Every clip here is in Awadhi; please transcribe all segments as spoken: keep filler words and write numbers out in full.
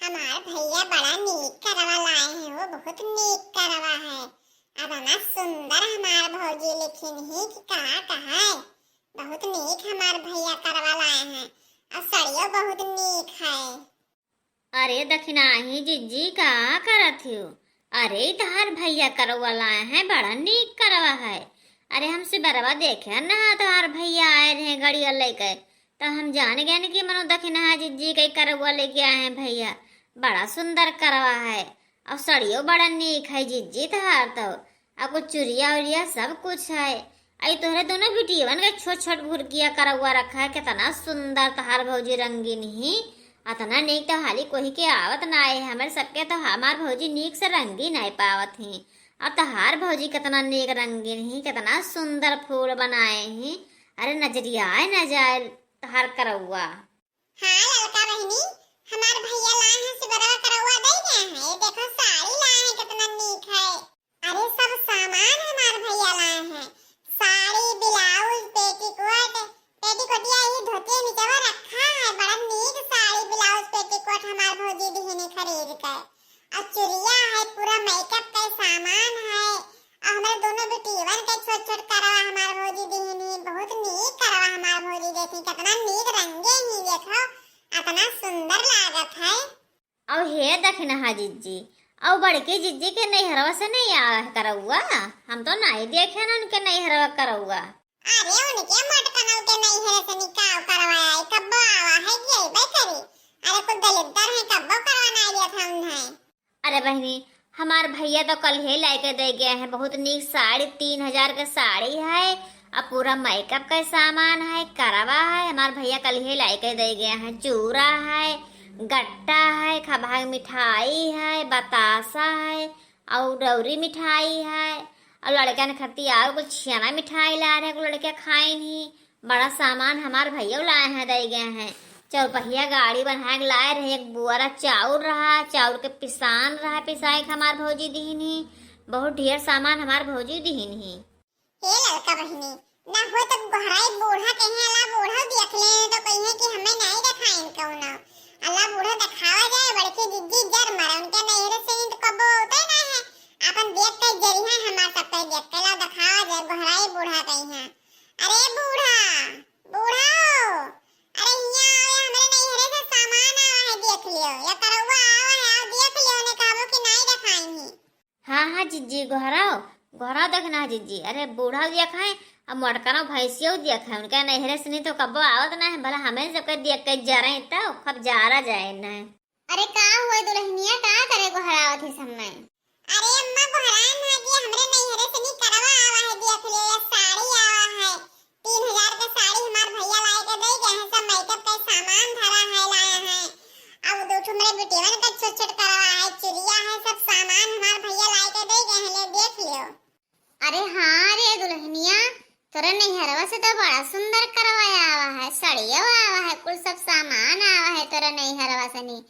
हमार भैया बड़ा नीक करवा लाए हैं, वो बहुत नीक करवा है। अतना सुंदर हमार भौजी लिखिन ही कि का कहे, बहुत नीक हमार भैया करवा लाए हैं। और सड़ियो बहुत नीक है। अरे दखिनाही जिज्जी, का करत हियो? अरे, ई तहार भैया करवा लाए हैं, बड़ा नीक करवा है। अरे, हमसे बरवा देखे ना, तहार भैया आए रहे गड़िया लेके, तो हम जान गए कि मनो दखिनाहा जिज्जी के करवा लेके आए हैं भैया। बड़ा सुंदर करवा है, और सड़ियो बड़ा नीक है जिज्जी तहार तो। आ कुछ चुरिया उरिया सब कुछ है। आई तोहरे दोनों बिटियवन के छोट छोट भुरकिया करौआ रखा है, कितना सुंदर तहार भौजी रंगीन ही। अतना नीक तो हाली कोही के आवत ना है, हमरे सबके तो हमार भौजी नीक से रंगी नहीं पावत ही। अब तहार भौजी कितना नीक रंगीन ही, कितना सुंदर फूल बनाए ही। अरे नजरिया आए न जाए तहार करौआ। हाँ ललका बहिनी, हमार भैया लाए हैं सिबरवा करौआ दे गए हैं। ये देखो साड़ी लाए हैं, कितना नीक है। अरे सब सामान हमार भैया लाए हैं, साड़ी, ब्लाउज, पेटीकोट, पेटीकोटिया, ये धोती निचवा रखा है, बड़ा नीक साड़ी, ब्लाउज, पेटीकोट हमार भौजी दिहिनी खरीद के। और चुरिया है, पूरा मेकअप का सामान है, और हमारे दोनों बिटियवन के छोट छोट करवा हमार भौजी दिहिनी, बहुत नीक करवा हमार भौजी, देखी कितना नीक रंगे ही, देखो अतना सुंदर लागत है। और हे दखिनहा जिज्जी, और बड़की जिज्जी के नैहरवा से नहीं आवा है करौआ? हम तो नहीं देखे ना उनके नैहरवा करौआ। अरे उनके मटकनौ के नैहरे से निकाल करवा आई, कब्बो आवा है कि अइबे करी। अरे कुल दलिद्दर है, कब्बो करवा नहीं दिया था उन्हें। अरे बहिनी, हमार भैया तो कल ही लाइके दे गए हैं, बहुत नीक साड़ी, तीन हजार के साड़ी है, अब पूरा मेकअप का सामान है, करवा है, हमार भैया कल ही लाइके दे गए हैं। चूड़ा है, गट्टा है, खभाग मिठाई है, बतासा है, और रौरी मिठाई है, और लड़कन खती और कुछ छियाना मिठाई ला रहे, कुल लड़के खाए नहीं। बड़ा सामान हमार भैया लाए हैं, दे गए हैं। चौपहिया गाड़ी बनाए के लाए रहे, एक बुआरा चाउर रहा, चाउर के पिसान रहा, पिसाए के हमार भौजी दीन ही। बहुत ढेर सामान हमार भौजी दीन ही। हे ललका बहिनी, ना हो तो गोहराई बूढ़ा कहीं, अला बूढ़ा देख ले तो कहिए कि हमें नहीं दिखाइन कौनो। अला बूढ़ा दिखावा जाए, बड़की जिज्जी जर मरे, उनके नैहरे से ईंट कबो उतरे ना है। अपन देख के जरिए हमार सबके देख के ला दिखावा जाए, गोहराई बूढ़ा कहीं। अरे बूढ़ा, बूढ़ा हो, अरे हियाँ आओ, हमरे नैहरे से सामान आवा है, देख लियो। या करौआ आवा है, आओ देख लियो, ने कहबो कि नाई रखाई ही। हाँ, हाँ, जिज्जी, गोहराओ, गोहराओ, देख ना, जिज्जी। अरे बूढ़ा देख है, अब मोटकनो भैंसियो देख है, उनके नैहरे से नहीं तो कब्बो आवत ना है, भला हमें सबके देख के जरे तो खूब जारा जाए ना है। अरे का हुआ दुल्हनिया, का करे गोहरावत ही समय? अरे अम्मा, गोहरान है कि हमरे नैहरे से नी करवा आवा है, देख ले, ये साड़ी आवा है, तीन हजार के साड़ी हमार भैया लाए के दे गए हैं, सब मेकअप के सामान धरा है, लाया है। अब दो ठो हमरे बिटियवन का छोट छोट करवा है, चुरिया है, सब सामान हमार भैया लाए के दे गए हैं, ले देख लियो। अरे हाँ रे दुल्हनिया, तोरे नैहरवा से तो बड़ा सुंदर करवा आवा है, सड़ियो आवा है, कुल सब सामान आवा है तोरे नैहरवा से नी।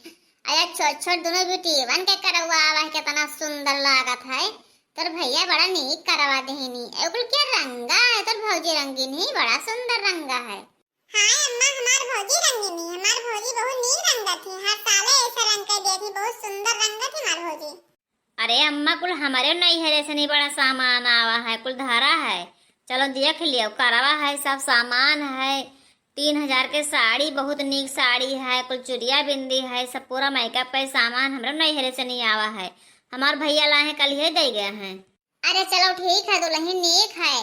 अरे छोट छोट दोनों बिटियवन के करवा आवा है, कितना सुंदर लागत है। तोर भैया बड़ा नीक करवा देहिनी। ए कुल के रंगा है, तोर भौजी रंगीन ही, बड़ा सुंदर रंगा है। हाँ अम्मा, हमार भौजी रंगीन ही, हमार भौजी बहुत नीक रंगत ही, हर साले ऐसे रंग के देती, बहुत सुंदर रंगत ही हमार भौजी। अरे अम्मा, कुल हमरे नैहरे से नहीं बड़ा सामान आवा है, कुल धरा है। चलो देख लियो, करवा है, सब सामान है। तीन हजार के साड़ी, बहुत नीक साड़ी है, कुल चुरिया बिंदी है, सब पूरा मेकअप का सामान हमरे नैहरे से नहीं आवा है। हमार भैया लाए हैं, कल ही दे गए हैं। अरे चलो ठीक है दुल्हन, नीक है।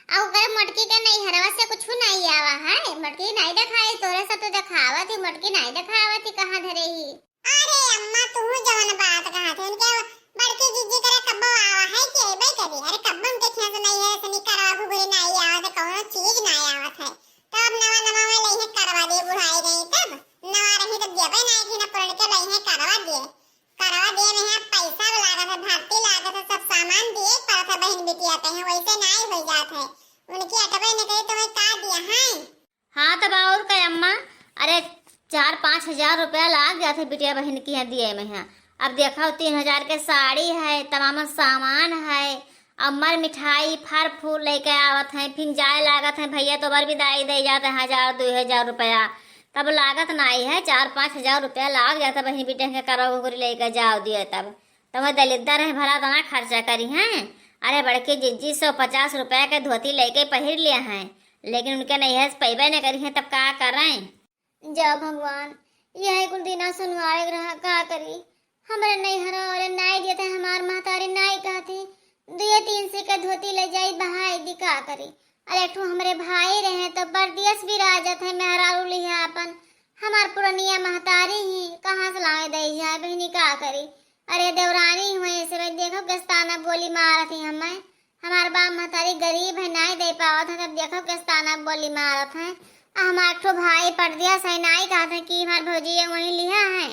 और ओकर मोटकी के नैहरवा से कुछ नहीं आवा है, मोटकी नहीं दिखाई, तोरे सब तो दिखावत ही, मोटकी नहीं दिखावत ही, कहाँ धरे ही। अरे अम्मा, तू जवन बात कहत है, उनके बड़की जिज्जी करे कब्बो आवा है कि अइबे करी? अरे कब्बो उनके खेत नहीं है, सनी करवा घुघुरी नहीं आवत है, कौनो चीज नहीं आवत है। तब नवा नवा में लइहे करवा दे, बुढ़ाई गई तब। नवा रही तब देबे नहीं थी, ना पुरन के लइहे करवा दे। करवा दे में है पैसा लागत है, धरती लागत है, सब सामान दिए पड़त है बहन बिटिया कहीं, वैसे नहीं हो जात है। उनकी अटबे न करी तो मैं का दिया है? हाँ, तब और का अम्मा, अरे, चार पाँच हजार रुपया लाग जात है बिटिया बहिन के यहाँ दिए में है। अब देखा, तीन हजार के साड़ी है, तमाम सामान है, अमर मिठाई, फल फूल लेके आवत है, फिर जाए लागत है भैया तो बर विदाई दे जाते हैं हजार, दो हजार रुपया। तब लागत नाई है, चार पाँच हजार रुपया लाग जाता बहिनी, बिटिया के करवा घुघुरी लइके जाव दिए तब। तब वह दलिद्दर है, भला इतना खर्चा करिहैं? अरे बड़की जिज्जी, सौ पचास रुपया के धोती लइके पहिर लिया है, लेकिन उनके नैहर से पइबे न करिहैं, तब का करें? जय भगवान, यही कुल दिना सुनवावे के रहा, का करी? हमरे नैहर वाले नाई देते, हमार महतारी नाई कहती, दुए तीन सौ के धोती ले जाई, बहाई दी, का करी? अरे एक ठो हमरे भाई रहे तो परदेस बिराजत है, मेहरारू लिहे आपन। हमार पुरनिया महतारी ही कहाँ से लावे दे जाए बहिनी, का करी? अरे देवरानी हुए से भाई, देखो किस ताना बोली मारत ही हमें। हमार बाप महतारी गरीब है, नाई दे पावत है, तब देखो किस ताना बोली मारत है। आ हमार एक ठो भाई परदेस है, नाई कहत है कि हमार भौजी वहीं लिहा है,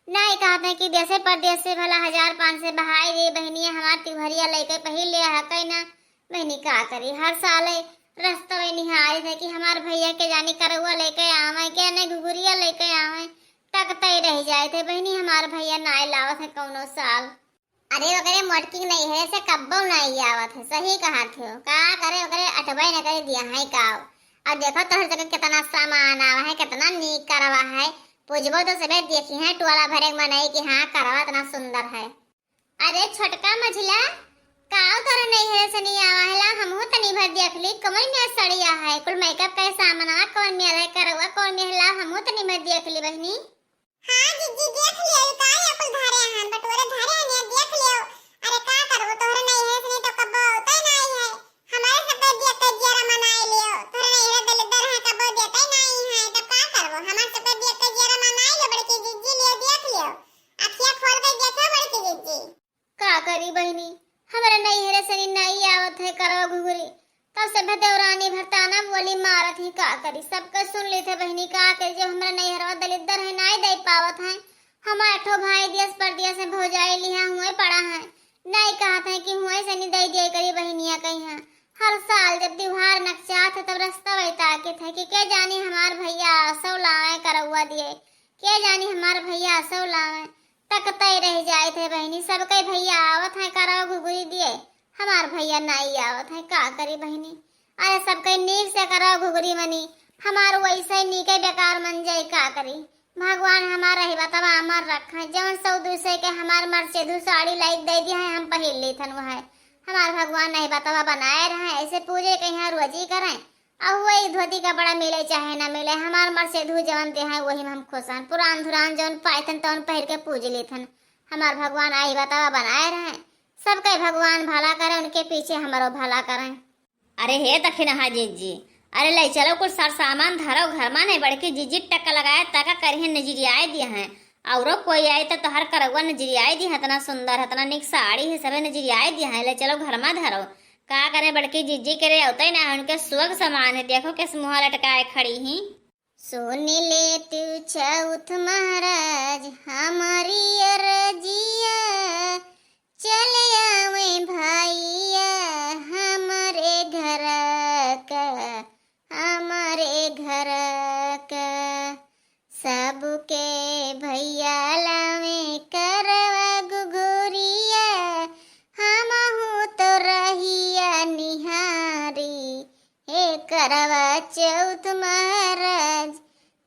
नाई कहत है कि देसे परदेस से भला हजार पाँच सौ बहाई दे बहिनिया, हमार तिवहरिया लइके पहिर ले है कहीं ना। बहिनी का करी, हर साल रस्तवे निहारी थे कि हमार भैया के जानी करौआ लइके आवे, के नहीं घुघुरिया लइके आवे, तकते रह जाए थे बहिनी, हमार भैया नाई लावत है कौनो साल। अरे ओकरे मोटकी के नैहरे से कब्बो नाई आवत है, सही कहत हो। का करे ओकरे अटबै न करे दिया है काव। अब देखो तोहर जगह कितना सामान आवा है, कितना नीक करवा है। पूजबो तो सबे देखी है टोला भरे के मनई कि हाँ करवा इतना सुंदर है। अरे छोटका मझिला, काव तोहर नैहरे से नहीं आवा है ला, हमहू तनी भर देख ली, कौन मेर सड़िया है, कुल मेकअप के सामान आवा, कौन मेर है करवा, कौन मेर ला, हमहू तनी भर देख ली बहिनी। हाँ जिज्जी, देख लियो, ई का है कुल धरे हन, बटोरे धरे हन, ये देख लियो। अरे का करबो, तोहरे नहीं है, इसने तो कब्बो होता ही नहीं है। हमारे सबके देख के जियरा मनाई लियो, तोहरे नहीं है, दलिद्दर है, कब्बो देते ही नहीं है, तो का करबो, हमारे सबके देख के जियरा मनाई लियो, बड़की जिज्जी लियो, देख लियो। अखिया खोल के देखो बड़की जिज्जी। का करी बहिनी, हमरे नैहरे से नी नाई आवत है करवा घुघुरी। तब से भदेवरानी भर ताना बोली मारत ही, का करी, सबके सुन लेत है बहिनी, का करी, जब हमरे नैहरवा दलिद्दर है, नाई दे पावत है। हमार एक ठो भाई देश परदेश में भौजाई लिहा हुए पड़ा है, नाई कहत है कि हुए से नी दे दिया करी बहिनिया कहीं है। हर साल जब त्योहार नकचात है तब रास्ता वही ताकित है कि के जानी हमार भैया असो लावे करौआ दिए, के जानी हमार भैया असो लावे। तकतई रह जाइत है बहिनी, सबके भैया आवत है करवा घुघुरी दिए, हमार भैया नाई आवत है, का करी बहिनी। अरे सबके नीक से करवा घुघुरी मनी, हमार वैसे ही नीके बेकार मन जाई, का करी। भगवान हमार रही बतवा अमर रखे, जवन सौ दू सौ के हमार मर्चेधू साड़ी लाइक दे दिया है, हम पहिर लेथन वह है। हमार भगवान रही बतवा बनाए रहे, ऐसे पूजे के यहाँ रोजी करें। अउ वही धोती कपड़ा मिले चाहे ना मिले, हमार मर्चेधू जवन दे हैं वही में हम खुश हन। पुरान धुरान जवन पाइथन तवन पहिर के पूज लेथन। हमार भगवान आई बतावा बनाए रहे, सबके भगवान भला करे, उनके पीछे हमरो भला करें। अरे हे दखिनहा जिज्जी, अरे ले चलो कुल सर सामान धरो घर मा, नहीं बड़की जिज्जी टक लगाए तक करिहे नजरियाए दिए हैं। औरो कोई आई तो तोहर करौआ नजरियाए दिए हैं, इतना सुंदर है, इतना निक साड़ी है, सबे नजरियाए दिए हैं, ले चलो घर मा धरो। का करे बड़की जिज्जी के रे अवते ना है, उनके सुअग समान है, देखो किस मुँह लटकाए खड़ी ही। सुन ले तू चौथ महाराज हमारी अरजिया, चल आवे भैया हमरे घर का, हमरे घर का। सबके भैया लावे करवा घुघुरिया, हमहू तो रहिया निहारी। हे करवा चौथ महाराज,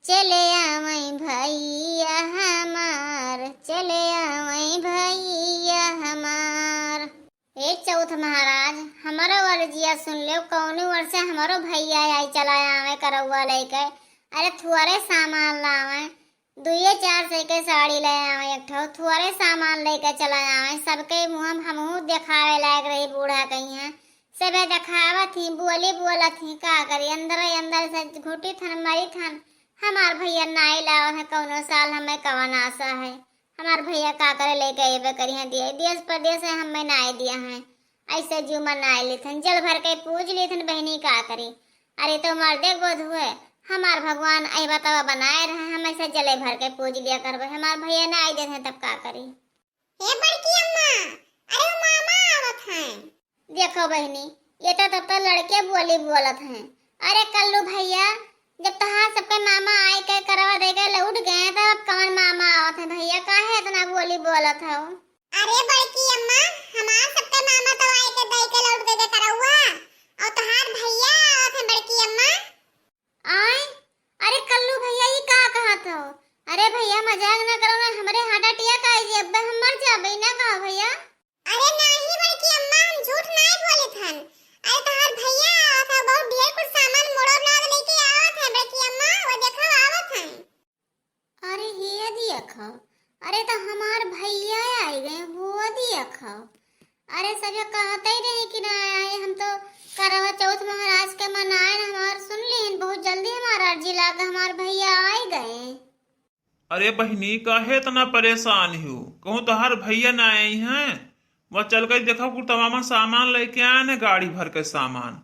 चले आवै भैया हमार, चले आवै भैया हमार। हे चौथ महाराज, हमरो अर्जिया सुन लेव, कौनो ओर से हमरो भैया आई चला आवै करौआ लइके। अरे थोरे सामान लावै, दुइये चार सौ के साड़ी ले आवै एक ठो, थोरे सामान लइके चला आवै। सबके मुँह में हमहू देखावे लायक रही, बूढ़ा कहिहैं। सबे देखावत ही, बोली बोलत ही, का करी, अंदर अंदर से घुटी थन, मरी थन। हमार भैया नाई लावत है, कौनो साल हमें कवन आशा है। हमार भैया का करे लइके अइबे करिहैं दिए, देश परदेश है, हमें नाई दिया है। ऐसे जू मनाए लेथन, जल भर के पूज लेथन बहिनी, का करी। अरे तो मर्दे के बोध हुए, हमार भगवान आई बतावा बनाए रहे, हम ऐसे जले भर के पूज लिया करबे, हमार भैया ना आई देथे तब का करी। हे बड़की अम्मा, अरे वो मामा आवत हैं। देखो बहिनी, ये तो तब तक लड़के बोली बोलत हैं। अरे कल्लू भैया, जब तोहार सबके मामा आए के करवा दे के लौट गए, तब अब कवन मामा आवत है भैया, काहे इतना बोली बोलत हो? अरे बड़की अम्मा, हमार सबके मामा तो आए के दई के लौट गए के करौआ, और तोहार भैया आवत है बड़की अम्मा। आए, अरे कल्लू भैया, ई का तो, अरे भैया, मजाक ना करो ना, हमरे heart attack आई जी, अब्बे हम मर जाबे ना, कहो भैया। अरे नाही बड़की अम्मा, हम झूठ नाही बोलत हन। अरे तोहार भैया आवत है, बहुत ढेर कुछ सामान मोड़ो लाद लेके आवत है बड़की अम्मा, वो देखो आवत है। अरे हे देखो, अरे तो हमार भैया आई गए, वो देखो। अरे सब कहते ही रहे कि ना आए, हम तो करवा चौथ महाराज के मनाए न, हमार सुन लीन, बहुत जल्दी हमार अर्जी लाग, हमार भैया आई गए। अरे बहिनी, काहे इतना परेशान हो? कहूँ तोहार भैया ना आई हैं? वह चल के देखो, कुल तमाम सामान लेके आए हैं, गाड़ी भर के सामान।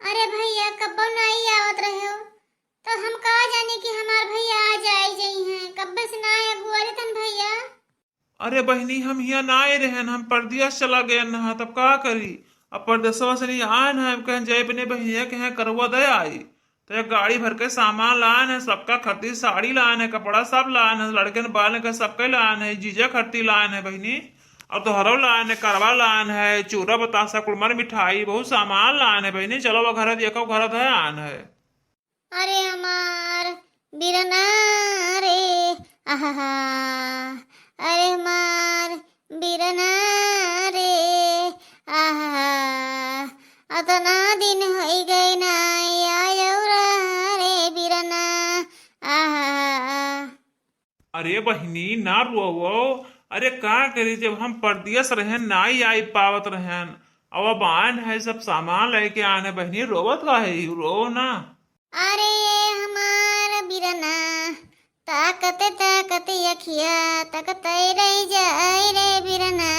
अरे भैया, कब्बो नाई आवत रहे हो, तो हम का जाने कि हमार भैया आ जाए जई हैं। कब्बे से ना अगुआरे तन भैया। अरे बहिनी, हम हियाँ ना आए रहन, हम परदेस चला गए न, तब का करी? अब परदेसवा से नहीं आए न, हम कहें जाए अपने बहिनिया के यहाँ करवा दे आई। तो एक गाड़ी भर के सामान लान है, सबका खातिर साड़ी लान है, कपड़ा सब लान है, लड़कन बालन के सबके लान है, जीजा खातिर लान है बहिनी, और तोहरो लान है, करवा लान है, चूरा बतासा, कुड़मर मिठाई, बहुत सामान लान है बहिनी। चलो वो घर देखो, घर है आन है। अरे हमार बिरना रे, आहा, अरे हमार बिरना रे, आहा, अतना दिन होई गए ना आयो रहा रे बिरना, आहा। अरे बहिनी, ना रोवो। अरे का करी, जब हम परदेस रहन, नाई आई पावत रहन, अब अब आन है, सब सामान लेके आन है बहिनी, रोवत काहे ही, रोवो ना। अरे ये हमार बिरना, ताकत ताकत अखिया, ताकत रह जाए रे बिरना,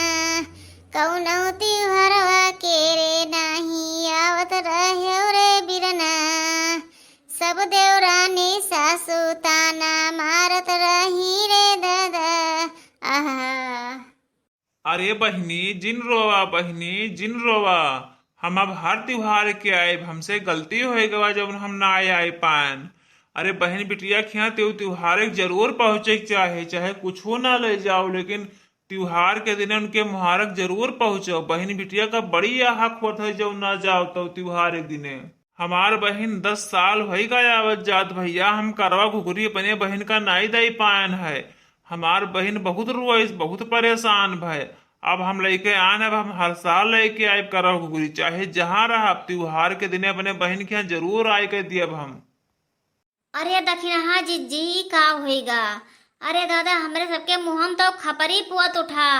कौनो त्योहारवा के रे नाही आवत रहे रे बिरना, सब देवरानी सासू ताना मारत रही रे दादा, आहा। अरे बहिनी, जिन रोवा बहिनी, जिन रोवा। हम अब हर त्योहार के आइब, हमसे गलती होइ गवा जब हम ना आए पाएन। अरे बहिन बिटिया खिया तेउ त्योहार के जरूर पहुँचे के चाहे, चाहे कुछो ना ले जाओ, लेकिन त्योहार के दिने उनके मुहारक जरूर पहुँचो। बहिन बिटिया का बड़ी या हक होत है जब ना जाओ तो त्योहार के दिने। हमार बहिन दस साल होई गए आवत जात भैया, हम करवा घुघरी अपने बहिन का नाई दई पाएन है। हमार बहिन बहुत रोइस, बहुत परेशान भय। अब हम लेके आन, अब हम हर साल लेके आइब करवा घुघरी, चाहे जहाँ रहब, त्योहार के दिने अपने बहिन के यहाँ जरूर आए के दियब हम। अरे दखिनहा जिज्जी, ई का होइगा? अरे दादा, हमरे सबके मुँह में तो खपरी पुअत उठा।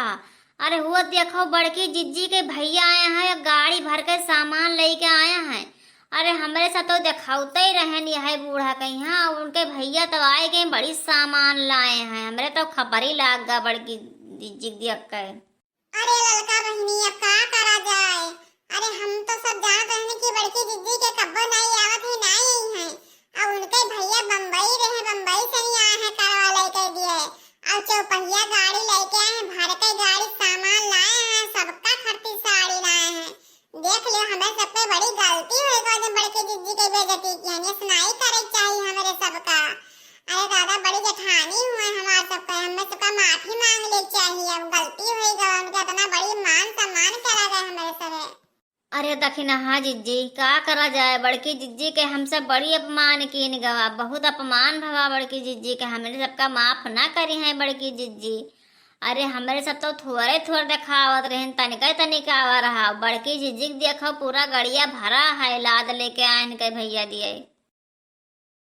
अरे हुआ देखो, बड़की जिज्जी के भैया आए हैं, गाड़ी भर के सामान लेके आए हैं। अरे हमरे साथ तो देखावते ही रहन यह बूढ़ा कहीं, हाँ, उनके भैया तो आए गए, बड़ी सामान लाए हैं, हमरे तो खपरी लाग गा बड़की जिज्जी देख के। अरे ललका बहिनी, अब का करा जाए? अरे हम तो सब जानत रहनी कि बड़की जिज्जी के कब्बो नाई आवत है, नाई आई हैं। अब उनके भैया बम्बई रहे, बम्बई से ही आए हैं करवा लेके दिए। अब चौपहिया गाड़ी लेके आए हैं, भर के गाड़ी सामान लाए हैं, सबका खातिर साड़ी लाए हैं। देख लियो, हमें सब पे बड़ी गलती हो गई, जब बड़की जिज्जी के बेइज्जती की है, ऐसे नाई करे के चाहिए हमरे सबका। अरे दादा, बड़ी जेठानी हुए हमार सबका, हमें सबका माफी मांग ले चाहिए, अब गलती हो गई, उनके इतना बड़ी मान सम्मान करा गए हमरे सबे। अरे दखिनहा जिज्जी, का करा जाए, बड़की जिज्जी के हमसे बड़ी अपमान कीन गवा, बहुत अपमान भवा बड़की जिज्जी के, हमरे सबका माफ ना करी हैं बड़की जिज्जी। अरे हमरे सब तो थोड़े थोड़े देखावत रहन, तनिका तनिका आवा रहा, बड़की जिज्जी के देखो पूरा गड़िया भरा है, लाद लेके आए इनके भैया दिए।